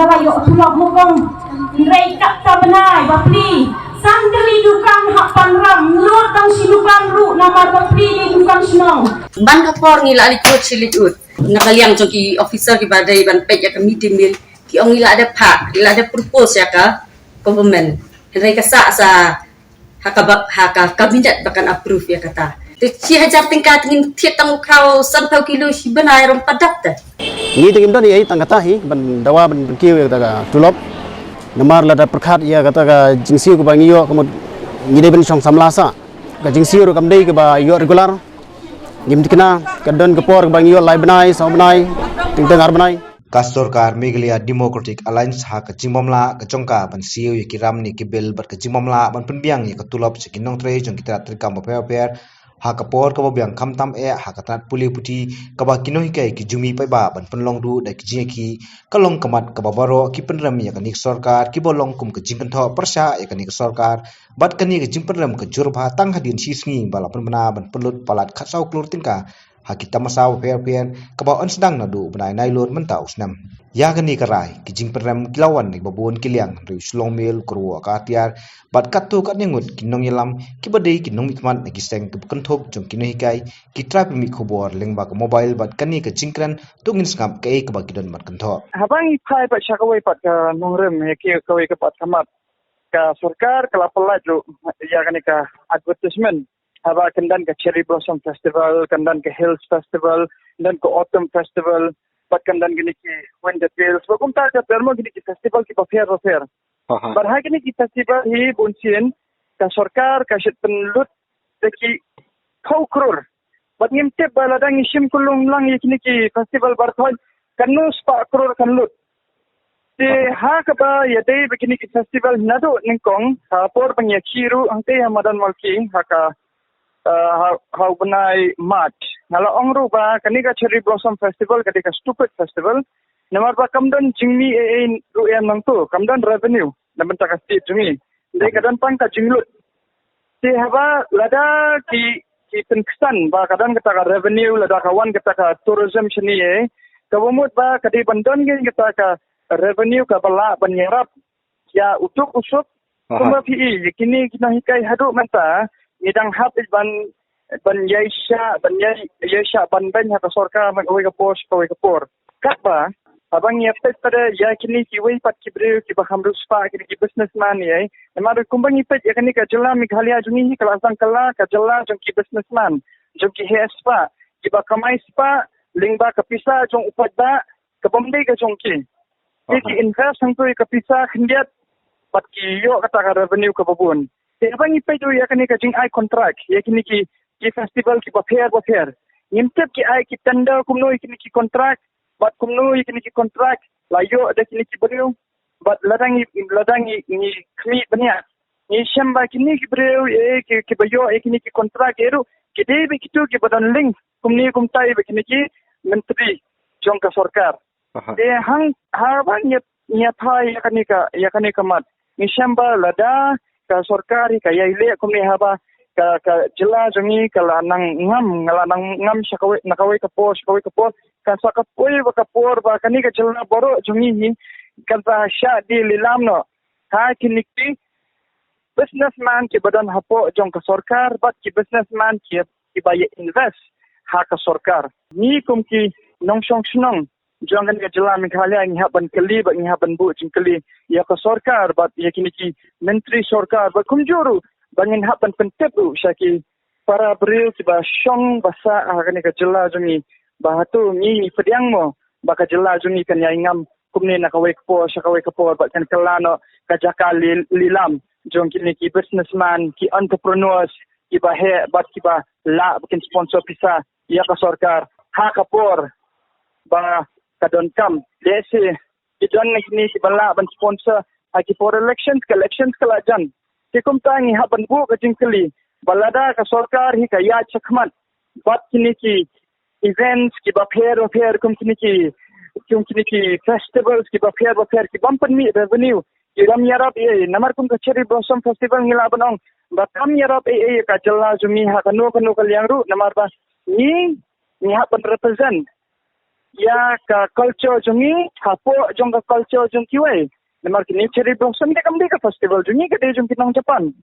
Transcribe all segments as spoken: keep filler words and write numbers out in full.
Ayo tulop mukong. Hynrei kata bnai bapli. Sang tylli dukan hap pan ram lut tang shi dukan ruh namar bapli dei dukan shnong. Ban ka por ngi la leit ut shi leit ut. Na ka liang jong ki officer kiba dei ban peit ïa ka mid day meal. Ki ong ngi la dep phah, ngi la dep propose ïa ka government. Hynrei ka sah sa ha ka ba, ha ka cabinet ba kan approve ïa kata. Te shi hajar tyngka te ngin thied tang u khraw sanphew kilo shi bnai rom padap te. Ngi te ngim don ei tang kata hi ban dawa ban pynkiew ïa kata ka tulop. Namar lada pyrkhat ïa kata ka jingsiew kaba ngi ïoh ka mut ngi dei ban shong samla sah. Ka jingsiew ruh kam dei kaba ïoh regular. Ngim tikna ka don ka por kaba ngi ïoh lai bnai, saw bnai, teng teng ar bnai. Ka sorkar Meghalaya Democratic Alliance ha ka jingbym lah ka jong ka ban siew ïa ki ram ne ki bill bad ka jingbym lah ban pynbiang ïa ka tulop sha ki nongtrei jong ki tnat treikam bapher bapher ha ka por kaba biang khamtam eh ha ka tnat pule puthi kaba ki nonghikai ki ju mih paidbah ban pynlong ruh da ki jingïakhih. Ka long ka mat kaba baroh ki pynrem ïa kane ka sorkar kiba long kum ka jingkynthoh pyrshah ïa kane ka sorkar bad kane ka jingpynrem ka jur bha tang hadien shi sngi ba la pynbna ban pynlut palat khatsaw klur tyngka ha ki tamasa bapher bapher kaba yn sdang naduh u bnai Nailur mynta u snem. Ïa kane ka rai ki jingpynrem ki la wan na kiba bun ki liang, hynrei u Shillong Mail, u kyrwoh ka atiar bad katto katne ngut ki nongïalam kiba dei ki nongmihkhmat na ki seng kiba kynthup jong ki nonghikai ki trai pynmih khubor lyngba ka mobile bad kane ka jingkren to ngin sngap kaei kaba ki don ban kynthoh. Haba ngi phai pat sha kawei pat ka nongrim ïa ki kawei ka pat ka mat, ka sorkar ka la pyllait ruh ïa kane ka advertisement. Haba kan don ka Cherry Blossom Festival, kan don ka Hills Festival, kan don ka Autumn Festival, bad kan don kine ki Winter Tales. Bad kumta ka don mo kine ki festival kiba pher bapher. Bad ha kine ki festival hi bun sien ka sorkar ka shait pynlut da ki phew klur. Bad ngim tip ba lada ngi shim kullum lang ïa kine ki festival baroh katno spah klur kan lut. Te ha kaba ïadei bad kine ki festival naduh nyngkong ha por ba ngi ïakhih ruh hangtei ha madan Mawlai ha ka, eh, ha, ha u bnai March. Nga la ong ruh ba kane ka Cherry Blossom Festival ka dei ka stupid festival. Namar ba kam don jingmih ei ei ruh ïa nangto, kam don revenue na bynta ka state jong ngi. Dei ka don tang ka jinglut. Te haba lada ki, ki pynksan ba ka don kata ka revenue, lada ka wan kata ka tourism shane, eh, kaba mut ba ka dei ban don kata ka revenue kaba lah ban ïarap ïa u duk u suk. Kumba phi i ïa kine ki nonghikai haduh mynta ngi dang hap ban, ban ïai shah, ban ïai, ïai shah ban beiñ ha ka sorkar na kawei ka por sha kawei ka por. Katba haba ngi ïa peit pat ïa kine kiwei pat ki briew kiba kham riewspah, kine ki businessman ïa, namar kumba ngi peit ïa kane ka jylla Meghalaya jong ngi hi ka la sdang ka la ka jylla jong ki businessman, jong ki heh spah, kiba kamai spah lyngba ka pisa jong u paidbah, kabym dei ka jong ki. Te ki invest hangto ïa ka pisa khyndiat bad ki ïoh kata ka revenue kaba bun. Te haba ngi peit ïa kane ka jingai contract ïa kine ki, ki festival kiba pher bapher, ngim tip ki ai ki tender kumno ïa kine ki contract bad kumno ïa kine ki contract la ïoh da kine ki briew. Bad lada ngi, lada ngi, ngi khmih bniah, ngi shem ba kine ki briew, eh, ki, kiba ïoh, eh, kine ki contract, eh, ruh ki dei ba kito kiba don link kumne kumtai ba kine ki myntri jong ka sorkar. Te hang, haba ngi, ngi ïa phai ïa kane ka, ïa kane ka mat, ngi shem ba lada ka sorkar hi ka ïai leh kumne haba ka, ka jylla jong ngi ka la nang ngam, nga la nang ngam sha kawei, na kawei ka por sha kawei ka por, kan sa ka poi ba ka por ba kane ka jylla baroh jong ngi hi kan sa shah die lilam noh ha kine ki businessman kiba don hapoh jong ka sorkar bad ki businessman ki, kiba ïa invest ha ka sorkar. Ngi kum ki nongshong shnong jong kane ka jylla Meghalaya ngi hap ban kylli bad ngi hap ban buh jingkylli ïa ka sorkar bad ïa kine ki myntri sorkar bad kumjuh ruh ba ngin hap ban pyntip ruh sha ki para briew kiba shong ba sah ha kane ka jylla jong ngi ba hato ngi ngi pdiang mo ba ka jylla jong ngi kan ïai ngam kumne na kawei ka por sha kawei ka por bad kan kylla noh ka jaka li-, lilam jong kine ki businessman, ki entrepreneurs kiba heh bad kiba lah ba kin sponsor pisa ïa ka sorkar ha ka por ba ka donkam. Lehse ki don na kine kiba lah ban sponsor ha ki por elections, ka elections ka la jan. Te kumta ngi hap ban buh ka jingkylli ba lada ka sorkar hi ka ïaid shakhmat bad kine ki events kiba pher bapher kum kine ki, kum kine ki festivals kiba pher bapher kibym pynmih revenue, ki bym ïarap ei ei. Namar kum ka Cherry Blossom Festival ngi lah ban ong ba kam ïarap ei ei ka jylla jong ngi ha kano kano ka liang ruh namar ba ngi, ngi hap ban represent ïa ka culture jong ngi hapoh jong ka culture jong kiwei. Namar kine cherry blossom te kam dei ka festival jong ngi, ka dei jong ki nong Japan.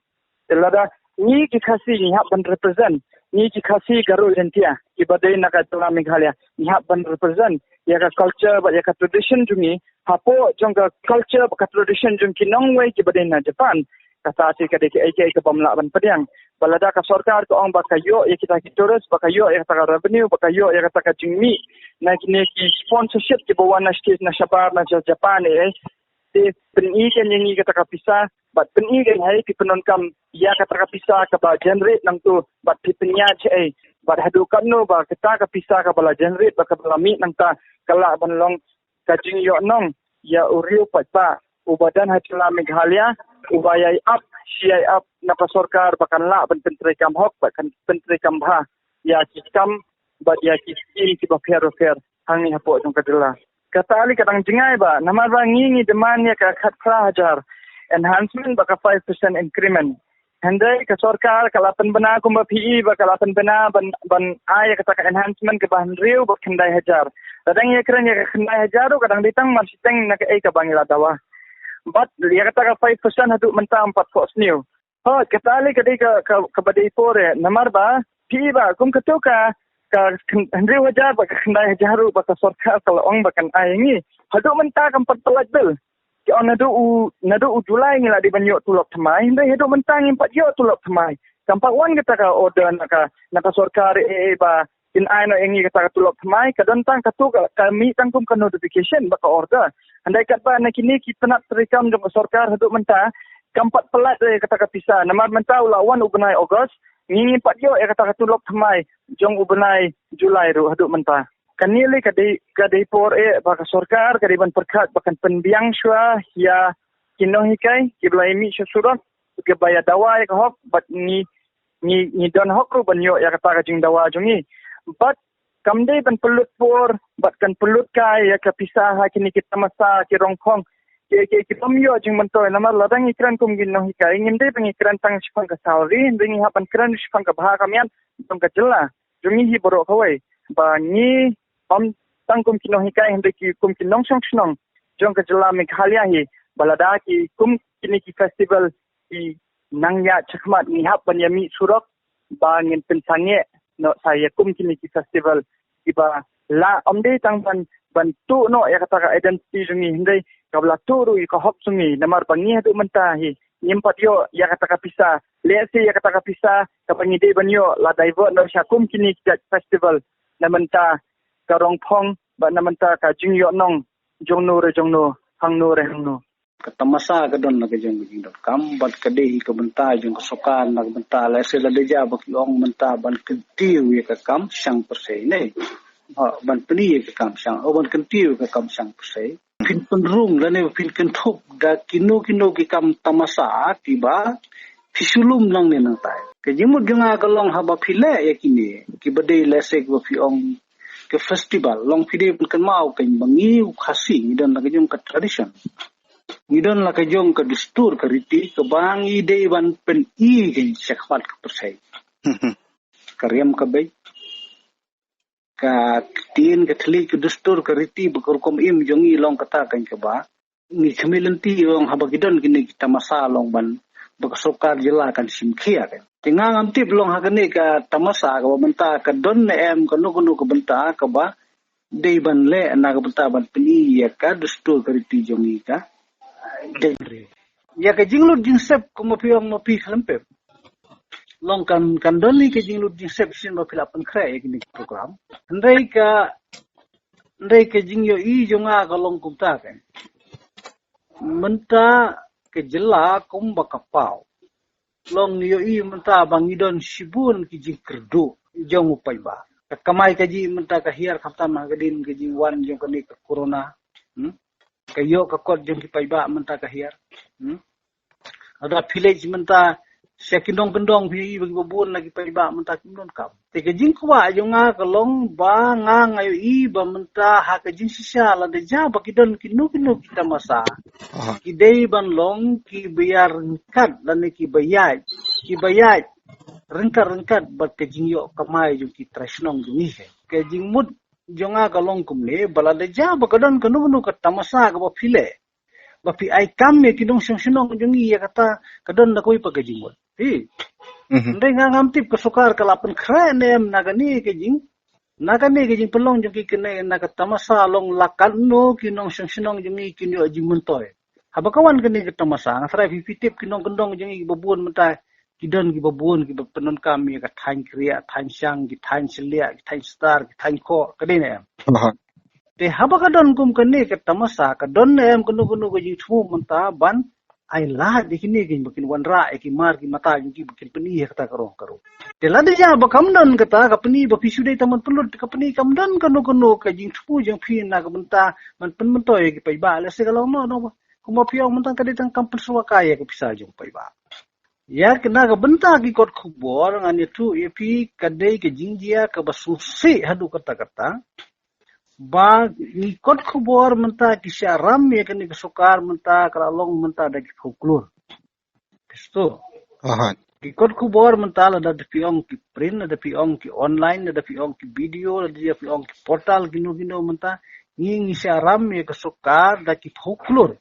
Te lada ngi ki Khasi ngi hap ban represent, ngi ki Khasi Garo Jaiñtia kiba dei na ka jylla Meghalaya, ngi hap ban represent ïa ka culture bad ïa ka tradition jong ngi hapoh jong ka culture bad ka tradition jong ki nongwei kiba dei na Japan. Kata te ka dei kaei kaei kaba ym lah ban pdiang. Ba lada ka sorkar ka ong ba ka ïoh ïa kita ki tourist, ba ka ïoh ïa kata ka revenue, ba ka ïoh ïa kata ka jingmih na kine ki sponsorship kiba wan na sha, na shabar na sha Japan, eh, eh. Te pyni kan ïa ngi kata ka pisa, bad pyni kan ha phi pyndonkam ïa kata ka pisa kaba generate nangto, bad phi pynïaid shaei, bad haduh katno ba kata ka pisa kaba la generate bad kaba la mih nangta ka lah ban long ka jingïohnong ïa u riew paidbah uba don ha jylla Meghalaya, uba ïai ap shi ïai ap na ka sorkar ba kan lah ban pyntreikam hok, ba kan pyntreikam bha ïa ki kam bad ïa ki skim kiba pher bapher hangne hapoh jong ka jylla. Kata lei ka dang jngai ba, namar ba ngi ngi demand ïa ka khatphra hajar enhancement bad ka five percent increment. Hynrei ka sorkar ka la pynbna kumba phi i ba ka la pynbna ban, ban ai ïa kata ka enhancement kaba hynriew bad khyndai hajar. Lada ngi ïakren ïa ka khyndai hajar ruh ka dang dei tang marshiteng na kaei kaba ngi la dawa. Bad ïa kata ka five percent haduh mynta ym pat phohsniew. Hooid, kata lei ka dei ka, ka, kaba dei por eh. Namar ba phi i ba kum kato ka, ka khyn-, hynriew hajar bad ka khyndai hajar ruh ba ka sorkar ka la ong ba kan ai ïa ngi, haduh mynta kam pat pyllait bill. Ki ong naduh u, naduh u July ngi la dei ban ïoh tulop thymmai, hynrei haduh mynta ngim pat ïoh tulop thymmai. Kam pat wan kata ka order na ka, na ka sorkar eh, eh, ba kin ai noh ïa ngi kata ka tulop thymmai, ka don tang kato ka, ka mih tang kum ka notification bad ka order. Hynrei katba na kine ki tnat treikam jong ka sorkar haduh mynta kam pat pyllait ïa kata ka pisa. Namar mynta u la wan u bnai August, ngi ngim pat ïoh ïa kata ka tulop thymmai jong u bnai July ruh haduh mynta. Kane lei ka dei, ka dei por eh ba ka sorkar ka dei ban pyrkhat ba kan pynbiang shuwa ïa ki nonghikai kiba la ïa mih sha surok, kiba ïa dawa ïa ka hok, bad ngi, ngi, ngi don hok ruh ban ïoh ïa kata ka jingdawa jong ngi. Bad kam dei ban pynlut por bad kan pynlut kai ïa ka pisa ha kine ki tamasa, ki rongphong, ki, ki, ki bym ïoh jingmyntoi. Namar lada ngi kren kum ki nonghikai, ngim dei ba ngi kren tang shaphang ka salary, hynrei ngi hap ban kren shaphang ka bha ka miat jong ka jylla jong ngi hi baroh kawei. Ba ngi ym tang kum ki nonghikai, hynrei ki kum ki nongshong shnong jong ka jylla Meghalaya hi, ba lada ki kum kine ki festival ki nang ïaid shakhmat, ngi hap ban ïa mih surok ba ngin pynsangeh noh sa ïa kum kine ki festival kiba la ym dei tang ban, ban tuh noh ïa kata ka identity jong ngi, hynrei kaba la tuh ruh ïa ka hok jong ngi. Namar ba ngi haduh mynta hi ngim pat ïoh ïa kata ka pisa. Lehse ïa kata ka pisa kaba ngi dei ban ïoh la divert noh sha kum kine ki jait festival na bynta ka rongphong bad na bynta ka jingïohnong jongno re jongno, hangno re hangno. Ka tamasa ka don la ka jong ka jingdonkam, bad ka dei hi ka bynta jong ka sorkar na ka bynta, lehse lada jia ba ki ong mynta ban kyntiew ïa ka kam shang pyrsei ne. Ha, ban pyni ïa ka kam shang, oh, ban kyntiew ïa ka kam shang pyrsei. Phin pynrung lane phin kynthup da kino kino ki kam tamasa kiba phi shu lum nangne nangtai. Ka jingmut jong nga ka long haba phi leh ïa kine kiba dei, lehse kiba phi ong ka festival, long phi dei ban kynmaw kein ba ngi u Khasi ngi don la ka jong ka tradition. Ngi don la ka jong ka dustur ka riti kaba ngi dei ban pyni kein shakhmat ka pyrsei. Ka riam ka beit, ka ktien ka thylliej, ka dustur ka riti bad ka rukom im jong ngi long kata kein kaba ngi khmih lynti, long haba ki don kine ki tamasa long ban, ba ka sorkar jylla kan shim khia kein. Te nga ngam tip long ha kane ka tamasa kaba mynta ka don ne em kano kano ka bynta kaba dei ban leh na ka bynta ban pyni ïa ka dustur ka riti jong ngi ka. Dei. Ïa ka jinglut jingsep kumba phi ong ma phi khlem pep, long kan, kan don hi ka jinglut jingsep shisien ba phi la pynkhreh ïa kine ki program. Hynrei ka, hynrei ka jingïohi jong nga ka long kumta kein. Mynta ka jylla kumba ka paw, long ngi ïohi mynta ba ngi don shibun ki jingkyrduh jong u paidbah. Ka kamai kajih mynta ka hiar, khamtam ha ka dien ka jingwan jong kane ka corona. Hmm? Ka ïoh ka kot jong ki paidbah mynta ka hiar. Hmm? Lada phi leit mynta sha ki nongkyndong phi ïohi ba kiba bun na ki paidbah mynta kim don kam. Te ka jingkwah jong nga ka long ba nga, nga ïohi ba mynta ha ka jingshisha lada jia ba ki don kino kino ki tamasa, ki dei ban long kiba ïaryngkat lane kiba ïaid, kiba ïaid ryngkat ryngkat bad ka jingïoh kamai jong ki trai shnong jong ngi. Ka jingmut jong nga ka long kumne, ba lada jia ba ka don kano kano ka tamasa kaba phi leh, ba phi ai kam ïa ki nongshong shnong jong ngi ïa kata, ka don da kawei pat ka jingmut. Hi. Mhm. Hynrei nga ngam tip ka sorkar ka la pynkhreh ne em na kane ka jing, na kane ka jingpynlong jong ki kane, na ka tamasa long la katno ki nongshong shnong jong ngi kin ïoh jingmyntoi. Haba ka wan kane ka tamasa, nga tharai phi, phi tip ki nongkyndong jong ngi kiba bun mynta, ki don kiba bun kiba pyndonkam ïa ka thaiñ kriah, thaiñ shang, ki thaiñ shylliah, ki thaiñ star, ki thaiñ khoh, ka dei ne em? Aha. Te haba ka don kum kane ka tamasa, ka don ne em kano kano ka jingthmu mynta ban ai lad ïa kine ki ba kin wanrah ïa ki mar ki mata jong ki ba kin pyni ïa kata ka rong ka ruh. Te lada jia ba kam don kata, ka pyni ba phi shu dei tang ban pynlut, ka pyni kam don kano kano ka jingthmu jong phi na ka bynta ban pynmyntoi ïa ki paidbah, lehse ka long noh, noh, kumba phi ong mynta ka dei tang kam pynsuh kai ïa ka pisa jong paidbah. Ïa kane ka bynta ki kot khubor ngan ïathuh ïa phi, ka dei ka jingjia kaba sngewsih haduh katta katta. Ba ngi kot khubor mynta ki shah ram ïa kane ka sorkar mynta ka la long mynta da ki phew klur. Kato. Aha. Ki kot khubor mynta lada phi ong ki print, lada phi ong ki online, lada phi ong ki video, lada phi ong ki portal, kino kino mynta, ngi, ngi shah ram ïa ka sorkar da ki phew klur.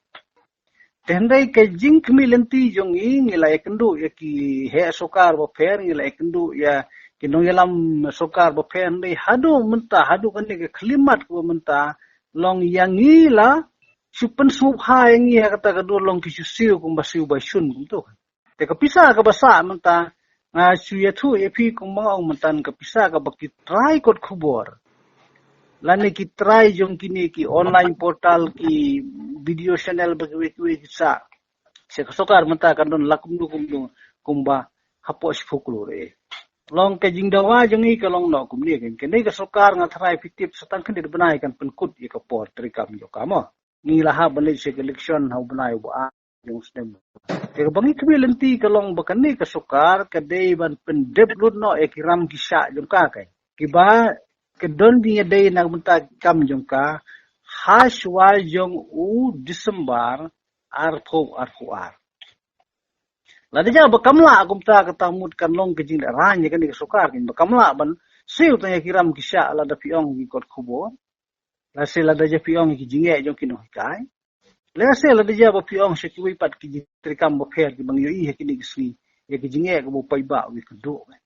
Te hynrei ka jingkhmih lynti jong ngi, ngi la ïakynduh ïa ki heh sorkar bapher, ngi la ïakynduh ïa ki nongïalam sorkar bapher, hynrei haduh mynta, haduh kane ka khyllipmat kaba mynta, long ïa ngi la shu pynsngewbha ïa ngi ha kata ka dur, long ki shu siew kumba siew baishun kumto. Te ka pisa kaba sah mynta, nga shu ïathuh ïa phi kumba nga ong mynta, ka pisa kaba ki trai kot khubor, lane ki trai jong kine ki online portal, ki video channel, ba kiwei kiwei ki sah sha ka sorkar mynta, kan don la kumno kumno, kumba hapoh shiphew klur eh. Long ka jingdawa jong ngi ka long noh kumne, kan, kane ka sorkar nga tharai phi tip sa tang khyndiat bnai kan pynkut ïa ka por treikam jong ka mo. Ngi la hap ban leit sha ka election ha u bnai uba ar jong u snem. Te kaba ngi khmih lynti ka long ba kane ka sorkar ka dei ban pyndep lut noh ïa ki ram ki shah jong ka, kai, kiba ka don jingïadei na ka bynta ki kam jong ka ha shuwa jong u December arphew arphew ar. Lada jia ba kam lah kumta, kata mut kan long ka jinglehraiñ ïa kane ka sorkar, kan, ba kam lah ban siew tang ïa ki ram ki shah, lada phi ong ki kot khubor, lehse lada jia phi ong ki jingeh jong ki nonghikai, lehse lada jia ba phi ong sha kiwei pat ki jingtreikam bapher kiba ngi ïohi ha kine ki sngi, ïa ki jingeh kaba u paidbah u ïakynduh, kan.